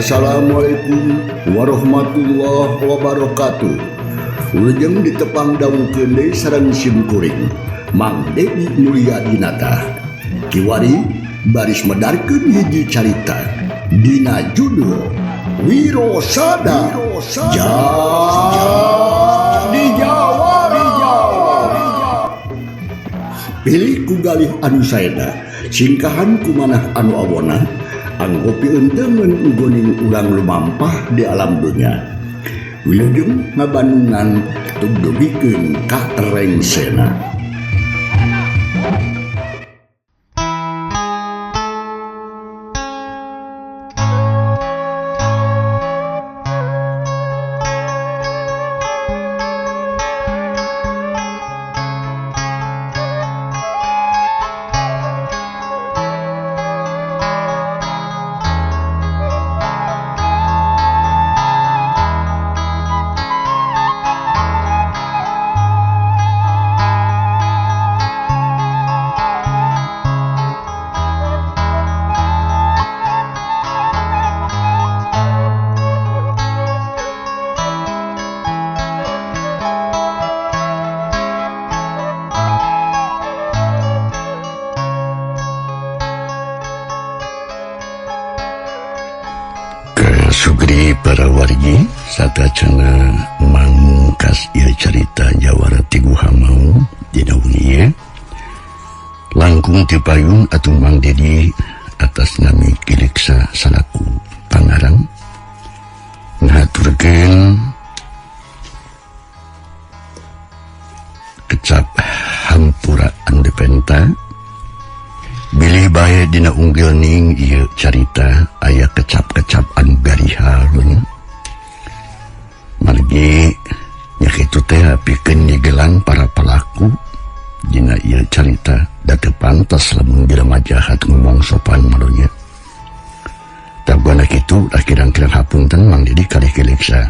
Assalamualaikum warahmatullahi wabarakatuh. Wilujeng ditepang dangukeun deui sareng sim kuring Mang Dedi Mulyadinata. Kiwari baris medarkeun hiji carita dina judul Wirosada Jadi Jawara. Pilih ku galih anu saena, singkahan ku manah anu awona, anggo pieunteumeun ugoning urang lumampah di alam dunya. Wilujeng ngabandungan tugdugikeun ka rengsena. Sugri para wargi satacana mangkas ieu carita jawara ti Guha Maung dina wengi ieu langkung ti payun atuh Mang Dedi atas nami Kiliksa salaku pangarang ngahaturkeun kecap hampura anu dipenta bilih bae dina unggil ning ieu carita aya kecap-kecap anu garihal nya. Margi nya kitu teh pikeun nyigelan para pelaku dina ieu carita da teu pantes lamun jelema jahat ngomong sopan malunya. Tabana kitu da kirang-kirang hapunten Mang Dedi kalih kiliksa.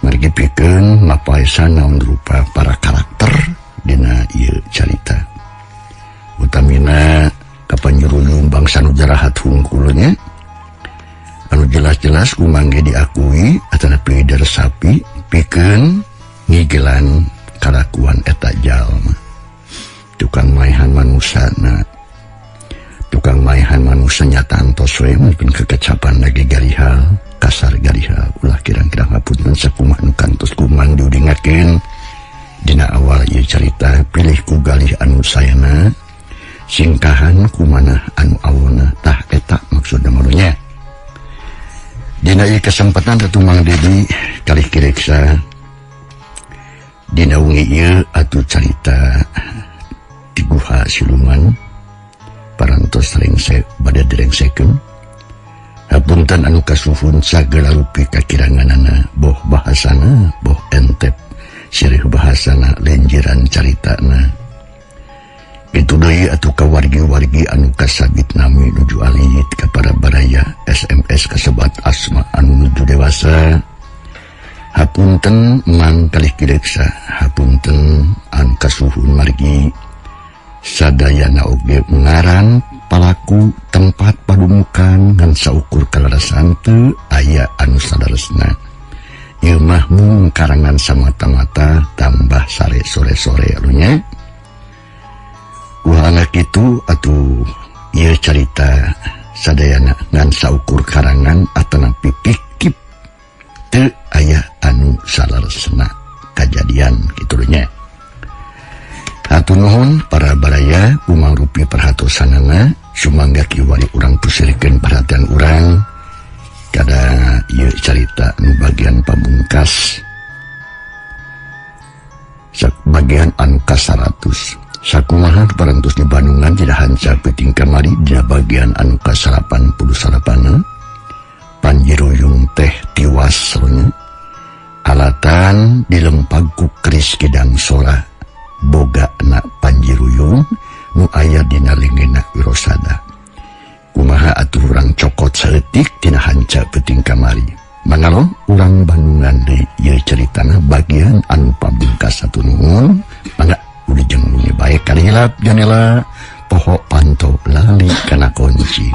Margi pikeun mapaesan naon rupa para karakter dina ieu carita. Utamina kapanjuruyung bangsa nu jarahat hungkulnya anu jelas-jelas kumangge diakui atanapi diresapi pikeun ngigelan kalakuan eta jalma tukang maehan manusana tukang maehan manusa nyata antos we mungkin kekecapan lagi garihal kasar garihal ulah kirang-kirang hapunten sakumaha nu kantos kumang diudingakeun dina awal ieu carita pilih ku galih anu sayana singkahan kumanah anu awona tah eta maksudna malunya. Dina ieu kesempatan atuh Mang Dedi kalih kireksa dina wengi ieu atuh carita ti Guha Siluman parantos rengse bade direngsekeun. Hapunten anu kasuhun sagala rupi kakiranganana boh bahasana boh entep sirih bahasana lenjiran caritana. Itu deui atuh ka wargi-wargi anu kasabit nami nuju alit ka para baraya SMS kasebat asma anu nuju dewasa. Hapunten Mang kalih kireksa, hapunten anu kasuhun margi sadayana oge ngaran palaku tempat padumukan ngan saukur kalarasan teu aya anu sadaresna. Ieu mah mung karangan samata-mata tambah sare sore-sore anu nya. Kuhana kitu atuh ieu carita sadayana ngan saukur karangan atanapi fiktif teu aya anu salaresna kajadian kitu nya. Hatur nuhun para baraya kumangrupi perhatosanana sumangga kiwari urang pusirikeun perhatian urang kada ieu carita nu bagian pamungkas bagian anu ka-100. Sakumaha parantos di Bandungan tidak hanca peuting kamari dina bagian anu ka-89 Panjiruyung teh tiwas nya alatan dilempag ku keris kidang sora boga na Panjiruyung nu aya dina leungeunna Wirosada. Kumaha atuh urang cokot saeutik tina hanca peuting kamari. Mangalo urang Bandungan deui ieu caritana bagian anu pamungkas satu nuhun mangga udah jeung bunyi baik kali hilap janela poho panto lali kana kunci.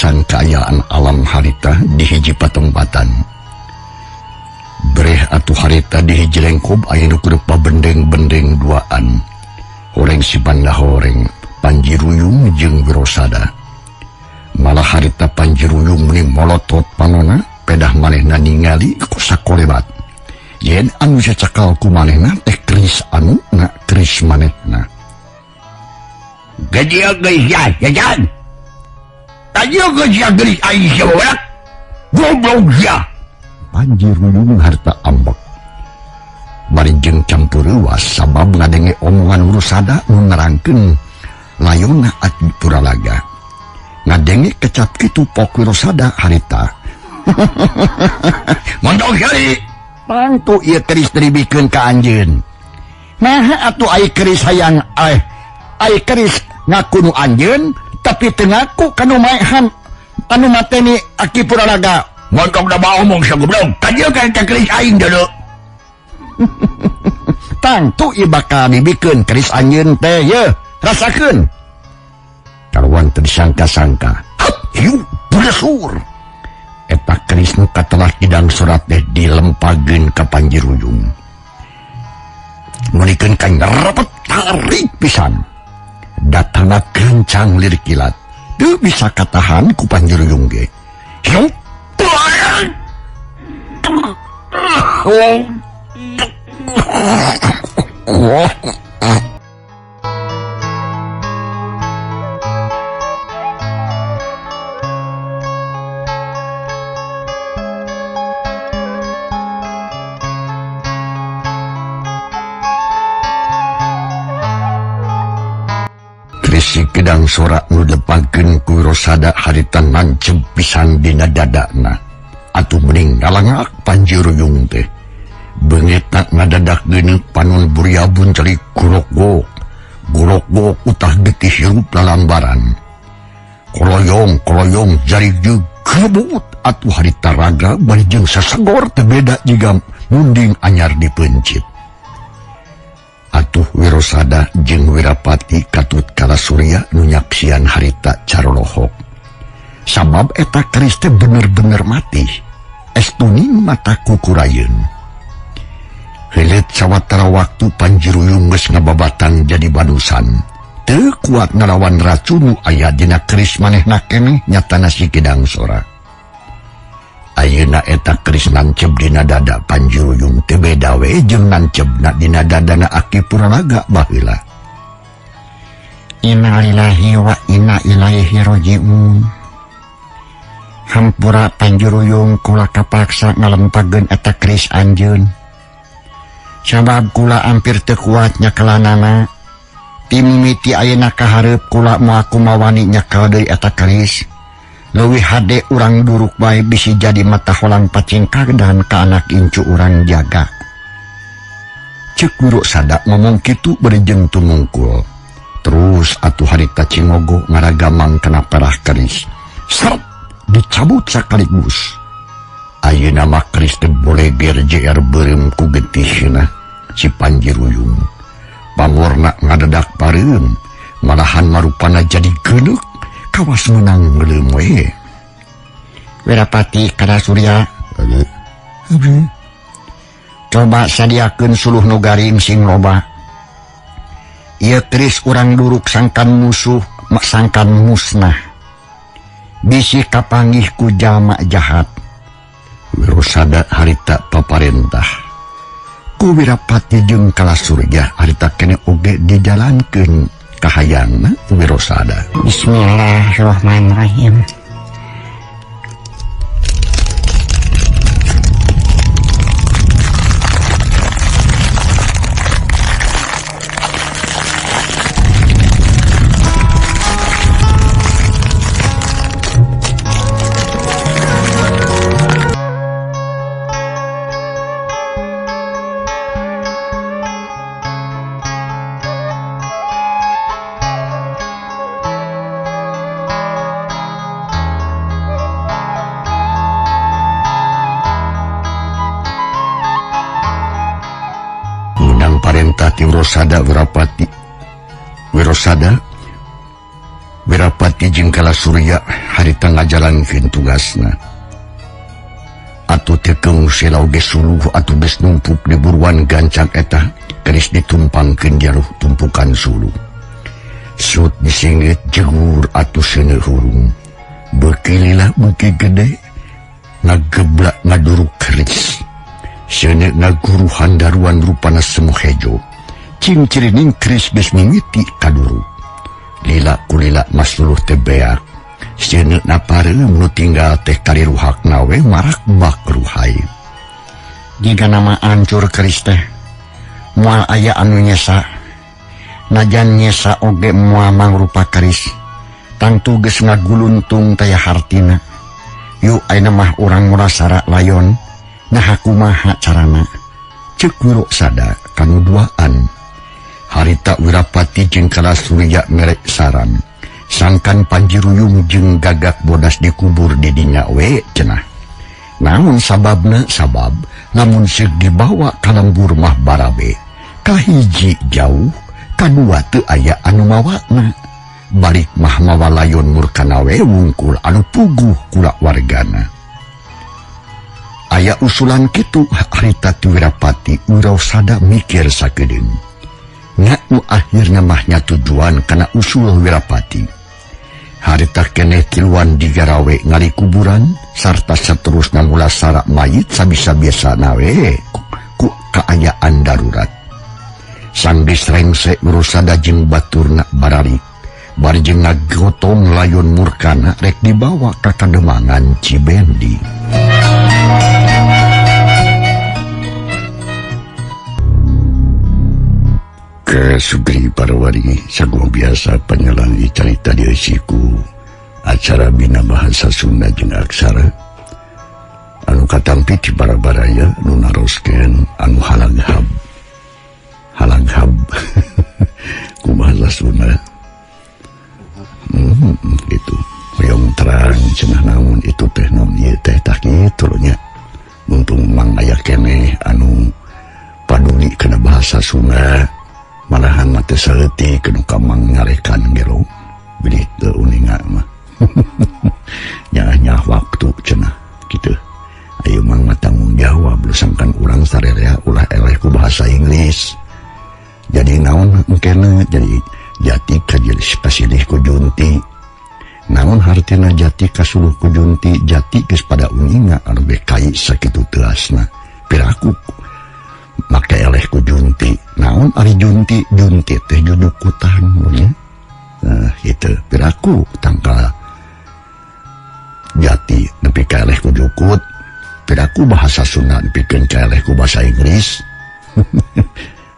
pisan kaayaan alam harita di hiji patempatan. Breh atuh harita di hiji lengkob aya nu kudu pabendeng-bendeng duaan. Horeng si banda horeng Panji Ruyung jeung Wirosada. Malah harita Panji Ruyung meni molotot panona pedah manehna ningali ku sakolebat. Yen anu cacakal ku manehna teh keris anu na keris manehna. Gajia geus jajan. Gajia geus geus aing sia badak. Goblok sia. Panji Ruyung harta ambek. Bari jeung campur reuas sabab ngadenge omongan Wirosada nu nerangkeun layonna Aki Puralaga. Ngadenge kecap kitu pok Wirosada harita. Mondong heuli. Tangtu ieu keris dibikeun ka anjeun. Naha atuh ai keris hayang ai keris ngaku nu anjeun tapi teu ngaku ka nu maehan anu mateni Aki Puralaga. Mondong da omong sia goblok. Kajeun ka keris aing deuleu. Tangtu ieu bakal dibikeun keris anjeun teh ye, rasakeun. Karuan teu disangka-sangka. Hap, hiu bresur. Eta keris nu katelah kidang surat teh dilempageun ka Panji Ruyung. Meulikeun ka nyerepet tarik pisan. Datangna kencang lir kilat. Teu bisa katahan ku Panji Ruyung ge. Hiu. Krisi kedang sorak nu dilepakeun ku Wirosada harita nancep pisan dina dadana. Atuh mending ngalangak Panji Ruyung teh. Beungeutna ngadadak geuneuk panon buriabun calik gurok-gok. Gurok-gok utah getih hirup lalambaran. Koloyong-koloyong jari jeung gebut atuh harita raga bari jeung sasegor teu beda jiga munding anyar dipeuncit. Atuh Wirosada jeung Wirapati katut kala Surya nu nyaksian harita carolohok. Sabab eta keris teh bener-bener mati. Estuning mata kukurayeun. Heuleut sawatara waktu Panji Ruyung geus ngababatang jadi badusan. Teu kuat ngalawan racun nu aya dina keris manehna keneh nyatana si Kidang Sora. Ayeuna eta keris nancep dina dada Panji Ruyung teu beda we jeung nancepna dina dadana Aki Puralaga baheula. Innalillahi wa inna ilaihi rajiun. Hampura Panji Ruyung kula kapaksa ngalempageun eta keris anjeun. Sabab kula ampir teu kuat nyakelanana. Timimiti ayeuna kahareup kula moal kumawani nyakel deui eta keris. Leuwih hade urang duruk bae bisi jadi mata holang pacingkak dan ka anak incu urang jaga. Ceuk Wirosada ngomong kitu bari jeung tumungkul. Terus atuh harita Cingogo ngaragamang kana perah keris. Seret dicabut sakaligus. Ayeuna mah keris teh boleger JR beureum ku getihna si Panji Ruyung. Pangorna ngadadak pareum, malahan marupana jadi geuneuk kawas meunang ngeuleum we. Wirapati kada Surya. Coba sadiakeun suluh nu garing sing loba. Ieu keris urang duruk sangkan musuh, sangkan musnah. Bisi kapanggih ku jalma jahat. Wirosada harita paparentah. Ku Wirapati jeung Kala Surya harita kene oge dijalankeun kahayangna Wirosada. Bismillahirrahmanirrahim. Parentah ti Wirosada Wirapati. Wirosada Wirapati Wirapati jeung Kala Surya harita ngajalankeun tugasna. Atuh teu keung sela oge suluh atuh geus numpuk di buruan gancang eta keris ditumpangkeun jaruh tumpukan suluh. Sut disinggit jegur atuh seuneu hurung. Beuki lila beuki gede ngageblak ngaduruk keris. Seuneu ngaguruhan daruan rupana semu hejo. Cing-cirining keris geus mimiti kaduruk. Lila kulila Mas Luluh teh beak. Seuneu napareum nu tinggal teh kaliruhakna we marak bak ruhai. Jiga nama ancur keris teh moal aya anu nyesa. Najan nyesa oge moal mangrupa keris. Tangtu geus ngaguluntung teh hartina. Yuk ayeuna mah urang murasara layon. Nah kumaha carana? Ceuk Wirosada kanu duaan. Harita Wirapati jeung Kala Surya merek saran. Sangkan Panjiruyung jeung Gagak Bodas dikubur di dinya we cenah. Namun sababna sabab lamun seuk dibawa ka lembur mah barabe. Kahiji jauh, kadua teu aya anu mawana. Balik mah mawa layon murkana we wungkul anu puguh kula wargana. Aya usulan kitu harita ti Wirapati Wirosada mikir sakedeung. Ngaku akhirna mahnya tujuan kana usul Wirapati. Harita keneh tiluan digarawe ngali kuburan sarta saterusna mulasara mayit sabisa-biasa we ku kaayaan darurat. Sanggeus rengse Wirosada jeung baturna baralik. Bari jeung ngagotong layon murkana rek dibawa ka kademangan Cibendi. Sugri Parwari sago biasa penyelangi carita dieusiku acara bina bahasa Sunda jeung aksara anu katampi ti bara-baraya nu naroskeun anu halanghab halanghab ku bahasa Sunda gitu hoyong terang cenah naon itu teh naon ieu teh tah kitu nya untung mang aya keneh anu paduli kana bahasa Sunda malahan mate saeutik nu kamang ngarekan gelo bilih teu uninga mah nyaah-nyaah waktu cenah kitu ayo mang mah tanggung jawab lu sangkan urang sarerea ulah eleh ku bahasa Inggris jadi naon engkena jadi jati kajelis kasilih ku junti naon hartina jati kasuluh ku junti jati geus pada uninga anu ge kai sakitu teuasna piraku make eleh ku junti naon ari junti junti teh judukutan nya nah kitu piraku tangkal jati nepi ka eleh ku jukut piraku bahasa Sunda nepikeun ka eleh ku bahasa Inggris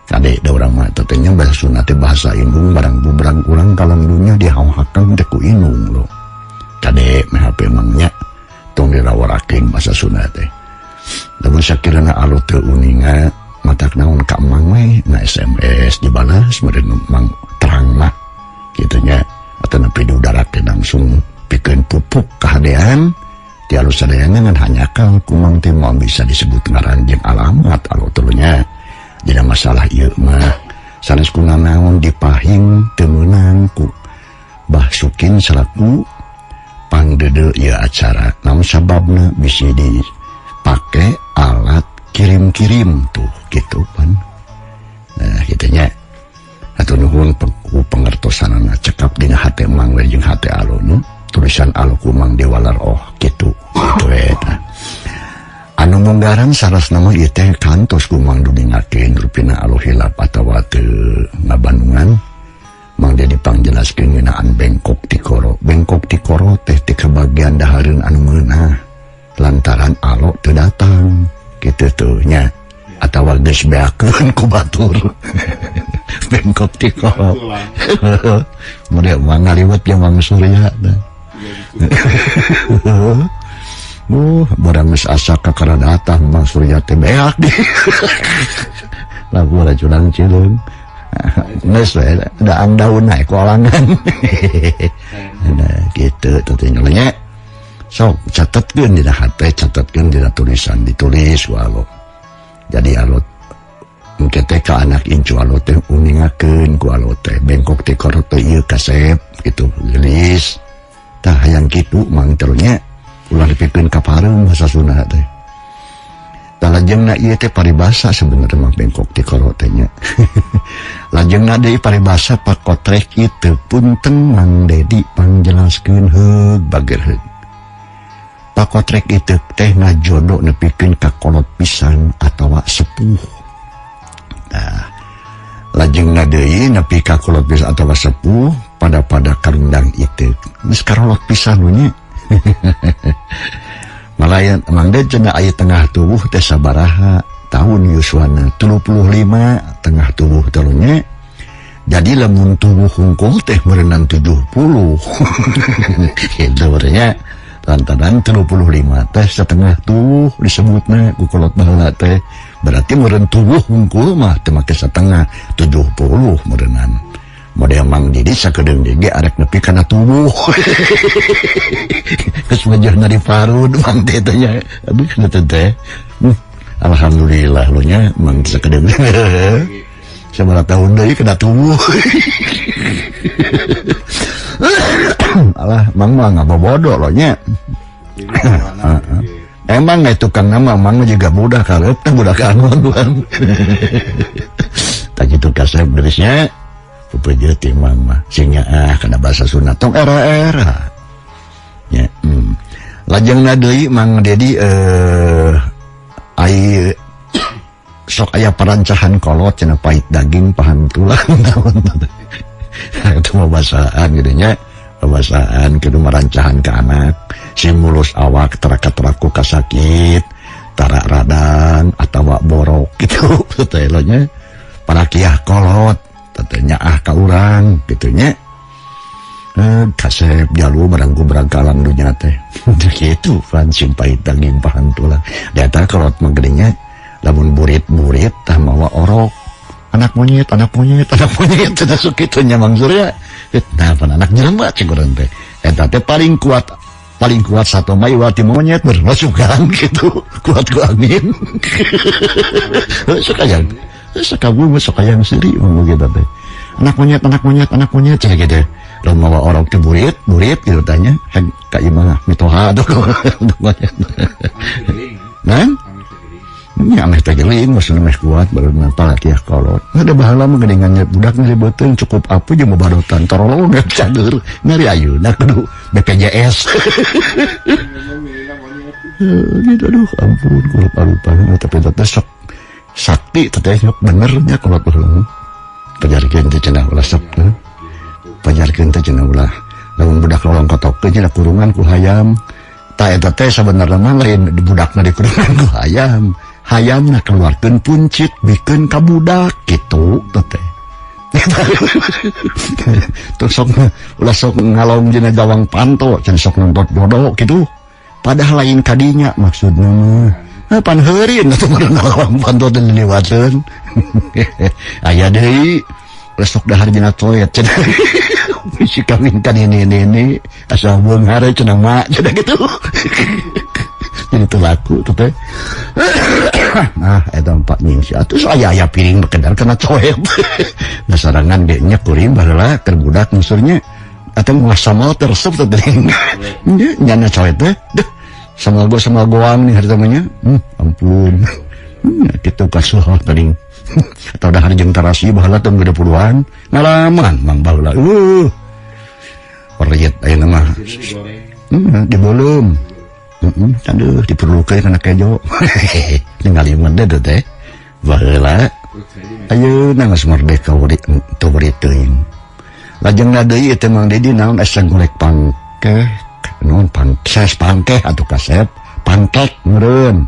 kade da urang mah teh nya bahasa Sunda teh bahasa indung barang bubrang urang kalang dunya dihauhakeun teh ku indung lo kade meh HP mangnya tong dirawarakeun bahasa Sunda teh lamun sakirana alo teu uninga matak naon ka mang we na SMS dibalas meureun mang terang mah kitu nya atau nepi diudarakeun langsung pikeun pupuk kahadean ti alus sadayana ngan hanjakal ku mang teh moal bisa disebut ngaran jeung alamat alo tulunya dina masalah ieu mah sanes kunanaon dipahing teu meunang ku Bah Sukin salaku pangdede ieu acara naon sababna bisi dipake alat kirim-kirim tuh gitu pan. Nah gitunya atuh nuhun ku pengertosanana cekap dina hate mang we jeung hate alo nu tulisan alo ku mang dewalar oh kitu kitu eta anu munggaran sarasna mah ieu teh kantos ku mang duningakeun rupina alo hilap atawa teu ngabandungan mang dia dipangjelaskeun ngeunaan bengkok tikoro bengkok tikoro teh teh kabagian dahareun anu meunah lantaran alo teu datang kitu tuh nya atawa geus beakeun ku batur bengkok tikoro mun mah ngaliwet jeung Mang Surya teh barang geus asa kakara datang Mang Surya teh beak di lagu racunan cileung geus we daang daun naik kolangan nah kitu teh nya sok catetkeun dina hate catetkeun dina tulisan ditulis ku alo jadi alo engke teh ka anak incu alo teh uningakeun ku alo teh bengkok teh koro teh ieu kasep gitu gelis Tah hayang kitu mang terunya ulah dipikeun ka pareum basa Sunda teh. Tah lajengna ieu teh paribasa sebenarnya mah bengkok ti kolot teh nya. Lajengna deui paribasa pakotrek ieu teu punten Mang Dedi pangjelaskeun heug bager heug. Pakotrek itu teh ngajodo nepikeun ka kolot pisan atawa sepuh. Nah, lajengna deui nepi ka kolot pisan atawa sepuh pada-pada karundang itu. Geus karolot pisan we nya. Malayan Mang Ded cenah aya tengah tubuh teh sabaraha tahun yuswana 35 tengah tubuh telunya. Jadi lamun tubuh hungkul teh meureunan 70. Kitu nya. Lantaran 35 teh setengah tubuh disebutna ku kolot baheula teh. Berarti meureun tubuh hungkul mah teu make setengah 70 meureunnan. Model Mang Didi sakedeung deui ge arek nepi kana tubuh. Geus wajahna di parud Mang teh teh nya. Aduh teh teh. Alhamdulillah lu nya Mang sakedeung. Sabaraha tahun deui kana tubuh. Alah Mang mah ngabobodo lo nya. Emang itu tukang nama Mang juga budak karep teh budak angon Bang. Tah kitu kasep geusnya. Pepejeut ti Mang mah sing nyaah kana bahasa Sunda tong era-era. Nya. Lajengna deui Mang Dedi ai sok aya parancahan kolot cenah pahit daging paham tulang naon teh. Itu mah basaan gitu nya. Basaan kudu marancahan ka anak sing mulus awak terakat-teraku kasakit tara radang atawa borok gitu teh nya parakiah kolot teh nyaah ka urang kitu nya. Kasep jalu barang ku berangkalang dunya teh kitu pan sing pahit daging paham tulang da kolot mah geuning nya lamun burit-burit tah mawa orok anak monyet anak monyet anak monyet teh sok kitu nya Mang Surya. Nah, pan anak jelema cing urang teh. Eta teh paling kuat satu mah iwati monyet bermasukan gitu. Kuat ku angin. Sok aya. Sok kamu sok aya seuri ngomong gitu teh. Anak monyet anak monyet anak monyet cenah gitu. Lamun mawa orok teh burit, burit gitu tanya. Heg ka imah mitoha atuh monyet. Nah? Ini aneh teh geuling, maksudna meh kuat baru nantang laki ya kolot. Ada baheula mah geuningan budak ngalibeuteunh cukup apu jeung babadotan torolong cadur ngari ayeuna kudu BPJS. Gitu aduh ampun kulo paru-paru tapi teh sok sakti teh sok bener nya kolot baheula. Pajarkeun teh cenah ulah sok. Pajarkeun teh cenah ulah lamun budak lolong kotokeun cenah kurungan ku hayam. Ta eta teh sabenerna mah lain budakna dikurungan ku hayam. Hayamna keluarkeun puncit bikeun ka budak kitu teh. Terus sok ulah sok ngalong dina gawang panto cenah sok nonton bodoh kitu. Padahal lain kadinya maksudna mah. Pan heurin atuh mah gawang panto teh diliwateun. Aya deui ulah sok dahar dina toilet cenah. Bisi kawin ka nini-nini asal beunghar cenah mah cenah kitu. Jadi telaku tuh teh. Nah, eta Pak nyingsi atuh aya aya piring bekedar kana coet. Nah sarangan ge nya kuring baheula keur budak musurnya atau moal samal teresep teh geuning. Nya nyana coet teh. Duh, samal gua samal goang nih harita mah nya. Ampun. Kitu kasuh geuning. Atau dahar jeung tarasi baheula teh gede puluhan ngalaman Mang baheula. Periet ayeuna mah. Dibelum. Aduh diperlukeun kana kejo. Ningali mah teh teh. Baheula ayeuna geus merdeka teu beri teuing. Lajengna deui teh Mang Dedi naon asa golek pangkeh, naon pangkes pangkeh atuh kasep, pangkek meureun.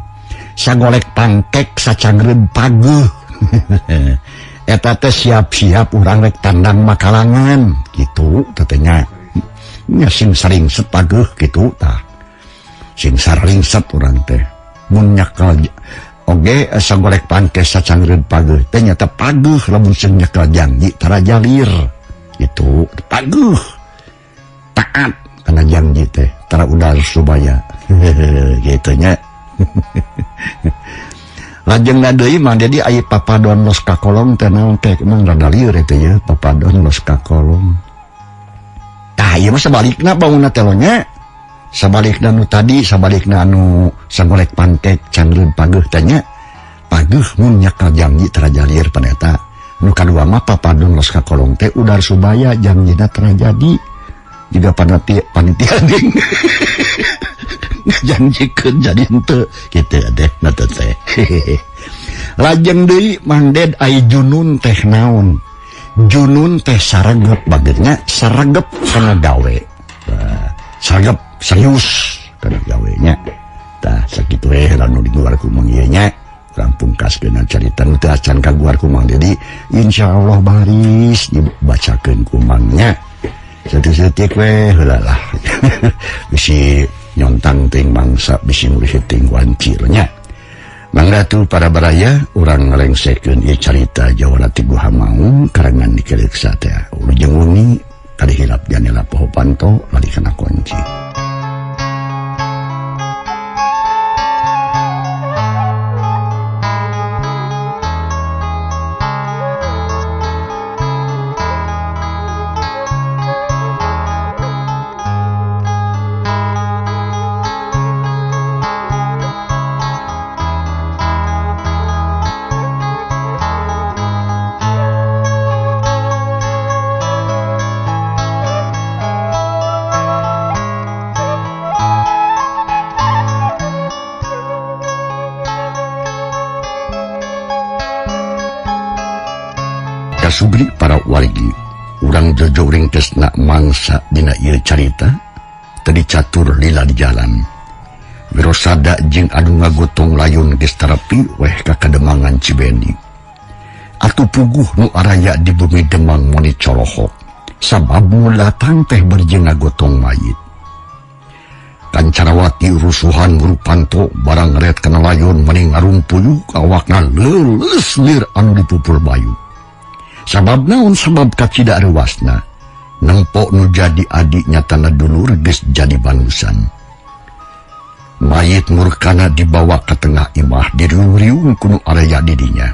Sagolek pangkek sacangreun pageuh. Eta teh siap-siap urang rek tandang makalangan kitu teh nya. Nya sing saringset pageuh kitu tah. Sing saringset urang teh mun nyakel oge sagolek pangkes sacangreun pageuh teh nyata pageuh lamun sing nyekel janji tara jalir itu pageuh taat kana janji teh tara udar subaya gitu nya. Lajengna deui Mang Dedi aya papadon los kakolong teh naon teh emang rada lieur eta ye papadon los kakolong. Tah ieu mah sabalikna bangunna teh nya. Sabalikna nu tadi, sabalikna anu sagolek pantek cangreun pageuh teh nya. Pageuh mun nyakal janji terajalir paneta. Nu kadua mah papadun los ka kolong teh udar subaya janjina terjadi. Juga panitia ding. Janjikeun jadi henteu kitu deh na teh. Lajeng deui Mang Ded ai junun teh naon? Junun teh saregep bageunya saregep kana gawe. Saregep serius kana gawe nya. Tah sakitu we anu diguar ku Mang ieu nya. Urang pungkaskeun carita nu teu acan kaguar ku Mang Dedi. Insyaallah baris dibacakeun ku Mang nya. Saeutik-saeutik we heula lah. Bisi nyontang ting mangsa bisi ngurus ting wanci nya. Mangga tuh para baraya urang ngalengsekeun ieu carita Jawara ti Guha Maung karangan Niki Reksa teh. Wilujeng wengi kali hilap janela poho panto lari kana kunci. Kasubri para wargi urang jojoring tesna mangsa dina ieu carita tadi catur lila di jalan. Wirosada jeung anu ngagotong layun geus tarepi weh ka kademangan Cibendi. Atuh puguh nu araya di bumi Demang moni colohok sabab nu datang teh berjeng ngagotong mayit. Kancarawati rusuhan Rupanto barang ret kana layun meni ngarumpuyuk awakna leuleus lir anu dipupul bayu. Sabab naon sabab kacida rewasna nempok nu jadi adik nyatana dulur geus jadi banusan. Mayit murkana dibawa ke tengah imah diriung-riung kuno area didinya.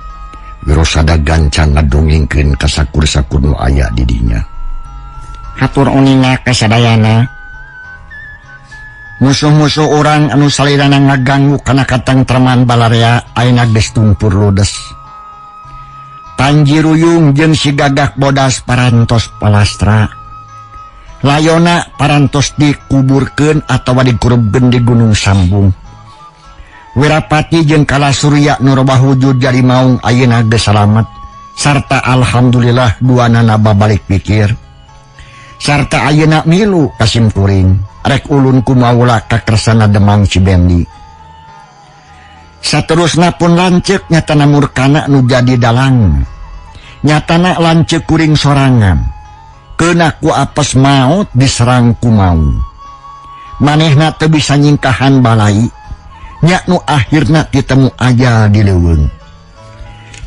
Wirosada gancang ngadongengkeun ka sakur-sakur nu aya didinya. Hatur uninga ka sadayana. Musuh-musuh urang anu salirana ngaganggu kana katengtreman balarea ayeuna geus tumpur ludes. Panji Ruyung jeung si Gagak Bodas parantos palastra. Layona parantos dikuburkeun atawa dikurubkeun di Gunung Sambung. Wirapati jeung Kala Surya nu robah wujud jadi maung ayeuna geus salamet sarta alhamdulillah duanana babalik pikir. Sarta ayeuna milu ka simkuring rek ulun ku maula ka kersana Demang Cibendi. Saterusna pun lanceuk nyatana murkana nu jadi dalang. Nyatana lanceuk kuring sorangan. Keuna ku apes maot diserang ku maung. Manehna teu bisa nyingkahan balai. Nya nu akhirna ditemu aja di leuweung.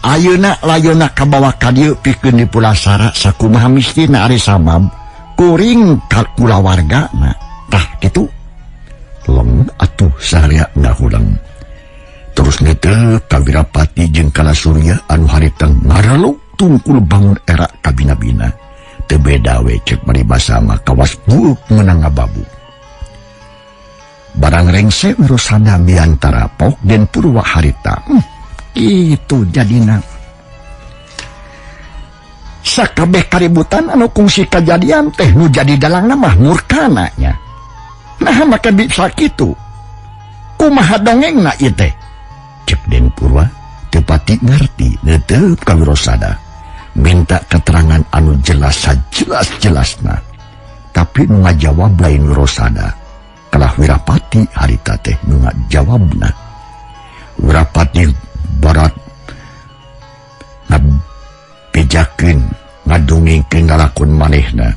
Ayeuna layona kabawa ka dieu pikeun dipulasara sakumaha mistina ari sabab kuring ka kulawargana. Tah kitu. Leng atuh saria ngahuleng. Terus nete Kawirapati jeung Kala Surya anu harita ngaraluk tungkul bangun era kabina-bina. Teu beda we cek paribasa mah kawas buuk meunang ngababu. Barang rengse Wirosada biantara pok den Purwa harita. Itu jadina. Sakabeh kaributan anu kungsi kajadian teh nu jadi dalangna mah murkana nya. Nah maka bisa kitu. Kumaha dongengna ieu teh? Cek Den Purwa teu pati ngarti neuteup ka Wirosada. Minta keterangan anu jelas sajelas-jelasna. Tapi nu ngajawab lain Wirosada. Kalah Wirapati harita teh nu ngajawabna. Wirapati barat ngabejakeun ngadongengkeun lalakon manehna.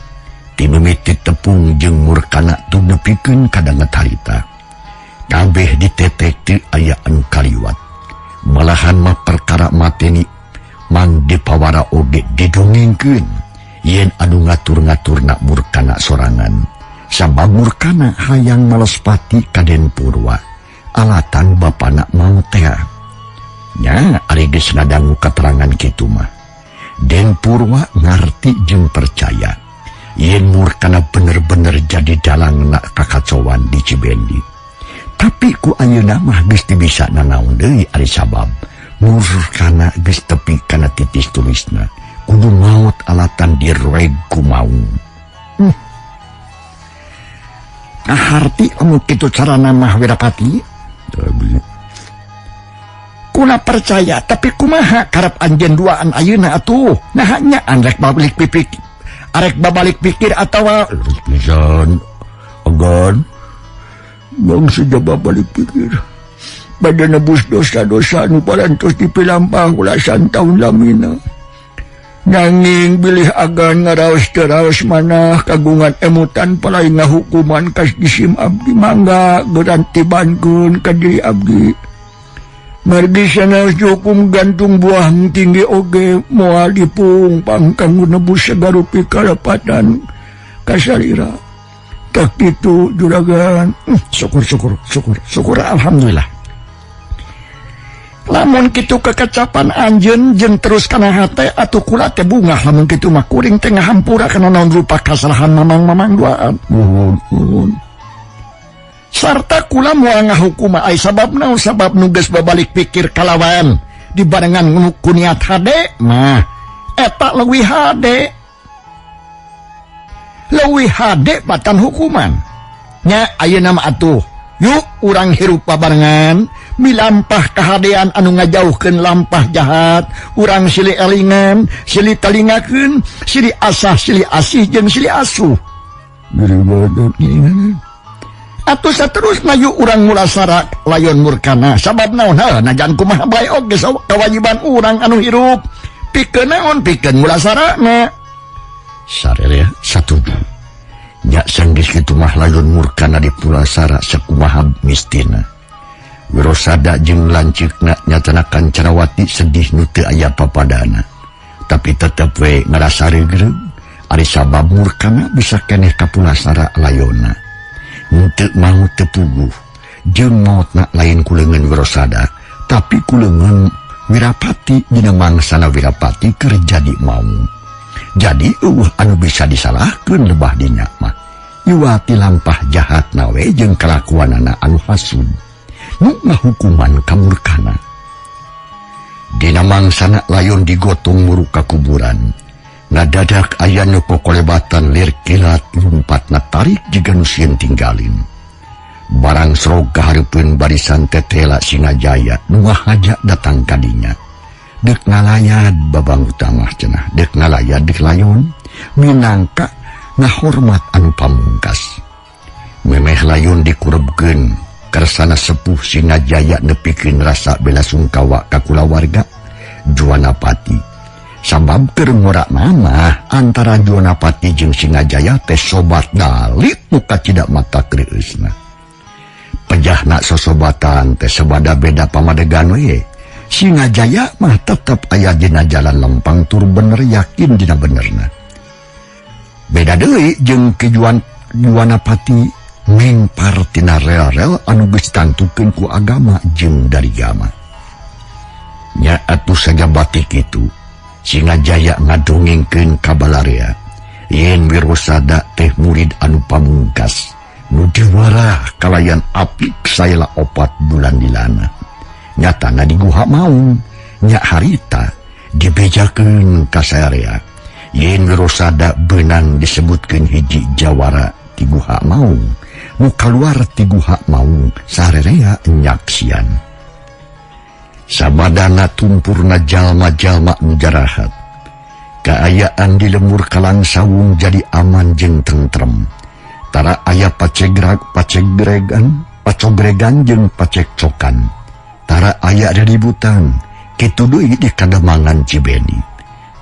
Ti mimiti tepung jeung murkana tunepikeun kadanget harita. Kabeh ditetek teu aya anu kaliwat. Malahan mah perkara mateni Mang Dipawara oge didongengkeun yen anu ngatur-ngaturna murkana sorangan. Sabab murkana hayang malespati ka Den Purwa. Alatan bapana mau teh. Nya ari geus ngadangu katerangan kitu mah. Den Purwa ngarti jeung percaya. Yen Murkana bener-bener jadi dalang nak kakacauan di Cibendi. Tapi ku ayeuna mah geus teu bisa nanaon deui ari sabab Murkana geus tepi kana titis tulisna. Kudu maot alatan direg ku maung. Kaharti anu kitu carana mah Wirapati. Kula percaya tapi kumaha karep anjeun duaan ayeuna atuh. Nah nya arek babalik pipik. Arek babalik pikir atawa Terus pisan agan bangsa babalik pikir. Bade nebus dosa-dosa nu parantos dipilampah ulasan taun lamina. Nanging bilih agan ngaraos teu raos manah kagungan emutan palai ngahukuman kas jisim abdi mangga geran tibankeun ka diri abdi. Margi sanaos dihukum gantung buah tinggi oge moal dipungpang kanggo nebus sagarupi kalepatan kasalira. Tak kitu juragan. Syukur syukur syukur syukur alhamdulillah. Lamun kitu kekecapan anjeun jeung terus kana hate atuh kula teh bungah lamun kitu mah kuring teh ngahampura kana naon rupa kasalahan mamang-mamang duaan. Nuhun nuhun. Sarta kula moal ngahukuma ai sabab naon sabab nu geus babalik pikir kalawan dibarengan ku niat hade mah eta leuwih hade. Leuwih hade batan hukuman. Nya ayeuna mah atuh yuk urang hirup babarengan milampah kahadean anu ngajauhkeun lampah jahat urang silih elingan silih telingakeun silih asah silih asih jeung silih asuh. Atuh saterusna yuk urang mulasara layon murkana sabab naon heuh najan kumaha bae oge kewajiban urang anu hirup pikeun naon pikeun mulasarana. Sarere satuju. Nya sanggeus kitu mah layon murkana di pulasara sakumaha mistina. Wirosada jeung lanceukna nyatana Kancarawati sedih nu teu aya papadana. Tapi tetep we ngarasa reugreug ari sabab murkana bisa keneh ka pulasara layonna. Henteu mau teu puguh jeung maotna lain ku leungeun Wirosada tapi ku leungeun Wirapati dina mangsana Wirapati keur jadi maung. Jadi eueuh anu bisa disalahkeun lebah dinya mah. Iwati lampah jahat nawe jeung kalakuanana anu hasud. Nu ngahukuman ka murkana. Dina mangsana layon digotong muruk ka kuburan. Ngadadak aya nu kokolebatan lir kilat lumpatna tarik jiga nu sieun tinggalin. Barang srog kahareupeun barisan tetela Singajaya nu ngahaja datang ka dinya. Dek ngalayad babang utama cenah, dek ngalayad dek layon minangka ngahormat anu pamungkas. Memeh layon dikurebkeun karsana sepuh Singajaya nepikeun rasa bela sungkawa ka kulawarga Juwanapati. Sabab keur ngorak mama antara Juwanapati jeung Singajaya teh sobat dalit nu kacida mata kreueusna. Pejahna sosobatan teh sebada beda pamadegan we. Singajaya mah tetep aya dina jalan lempang tur bener yakin dina benerna. Beda deui jeung Ki Juwanapati mengpar tina rel-rel anu geus ditangtukeun ku agama jeung darigama. Nya atuh saja batik kitu Singajaya ngadongengkeun ka balarea yen Wirosada teh murid anu pamungkas nu diwarah kalayan apik saela 4 bulan dilana. Nyatana di guha maung nya harita dibejakeun ka sarea yen Wirosada beunang disebutkeun hiji jawara ti guha maung nu kaluar ti guha maung sarerea nyaksian. Sabadana tumpurna jalma-jalma nu jarahat. Kaayaan di lemur Kalangsawung jadi aman jeung tentrem. Tara aya pacegregan jeung pacekcokan. Tara aya reributan, kitu deui di kademangan Cibeni.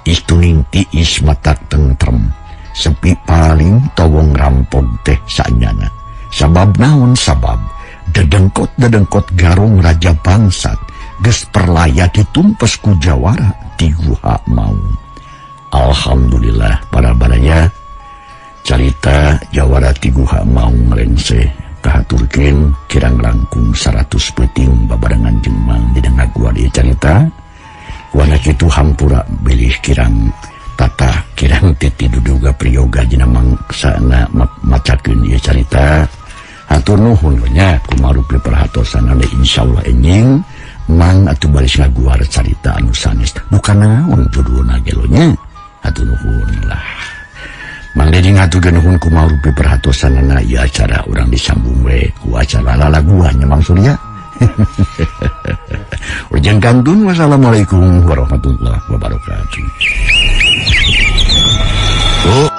Istuning tiis matak tentrem. Sepi paling towong rampog teh sanyana. Sabab naon sabab dedengkot-dedengkot garong raja bangsat geus perlaya ditumpes ku jawara ti guha maung. Alhamdulillah para baraya carita jawara ti guha maung rengse kahaturkeun kirang langkung 100 peuting babarengan jeung Mang dina ngaguar ieu carita. Wana kitu hampura bilih kirang Tata kirang titi duduga priyoga dina mangsana macakeun ieu carita. Hatur nuhun nya kumarupi perhatosanana, insyaallah enjing Mang atuh baris ngaguar carita anu sanes bukan naon judulna ge lo nya. Hatur nuhun lah. Mang Dedi ngaturkeun nuhun kumarupi perhatosanana, ieu acara urang disambung we ku acara lalaguan nya Mang Surya. Ujang kantun, wassalamualaikum warahmatullahi wabarakatuh. Oh.